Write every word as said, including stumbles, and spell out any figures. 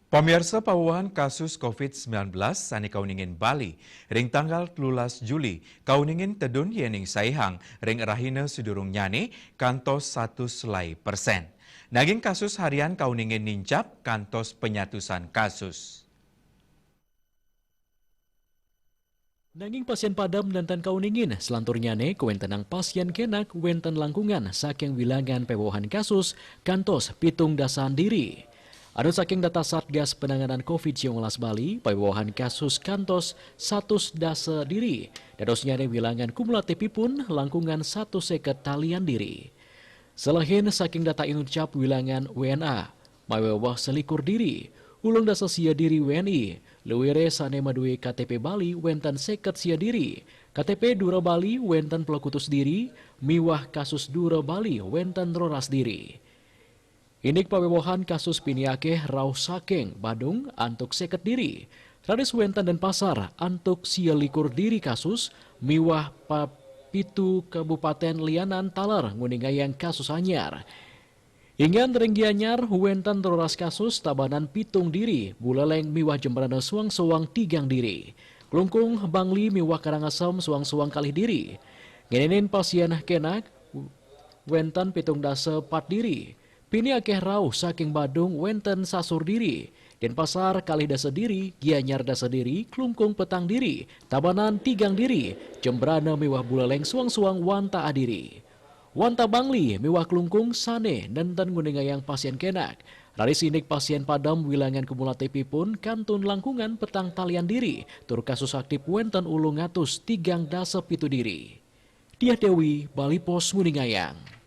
Pamirsa, pawewahan kasus covid sembilan belas sane kauningin Bali ring tanggal telulas Juli kauningin tedun yening saihang ring rahina sadurungnyane kantos satus selai persen. Nanging kasus harian kauningin nincap kantos penyatusan kasus. Nanging pasien padem nenten kauningin, selanturnyane kawentenang pasien kenak wenten langkungan saking wilangan pawewahan kasus kantos pitung dasaan diri. Anut saking data Satgas Penanganan covid sembilan belas Bali, pawewahan kasus kantos satus dasa diri. Dadosnyane wilangan kumulatifipun langkungan satus seket talian diri. Selehin saking data inucap wilangan W N A, maweweh selikur diri, ulung dasa sia diri W N I, luire sane madue K T P Bali wenten seket sia diri, K T P Dura Bali wenten plekutus diri, miwah kasus Dura Bali wenten roras diri. Indik pawewehan kasus pinih akeh rauh saking Badung antuk seket diri. Raris wenten Denpasar antuk sia likur diri kasus, miwah papitu kabupaten lianan taler nguningayang kasus anyar. Ingan ring Gianyar wenten roras kasus tabanan pitung diri, Buleleng miwah Jembrana soang-soang tigang diri. Klungkung, Bangli miwah Karangasem soang-soang kalih diri. Ngenenin pasien kenak wenten pitung dasa pat diri. Pinih akeh rauh saking Badung wenten sasur diri. Denpasar kalih dasa diri, Gianyar dasa diri, Klungkung petang diri, Tabanan tigang diri, Jembrana miwah Buleleng soang-soang wantah diri. Wantah Bangli miwah Klungkung sane nenten nguningayang pasien kenak. Raris indik pasien padem wilangan kumulatifipun kantun langkungan petang talian diri, tur kasus aktif wenten ulung atus tigang dasa pitu diri. Diah Dewi, Bali Post nguningayang.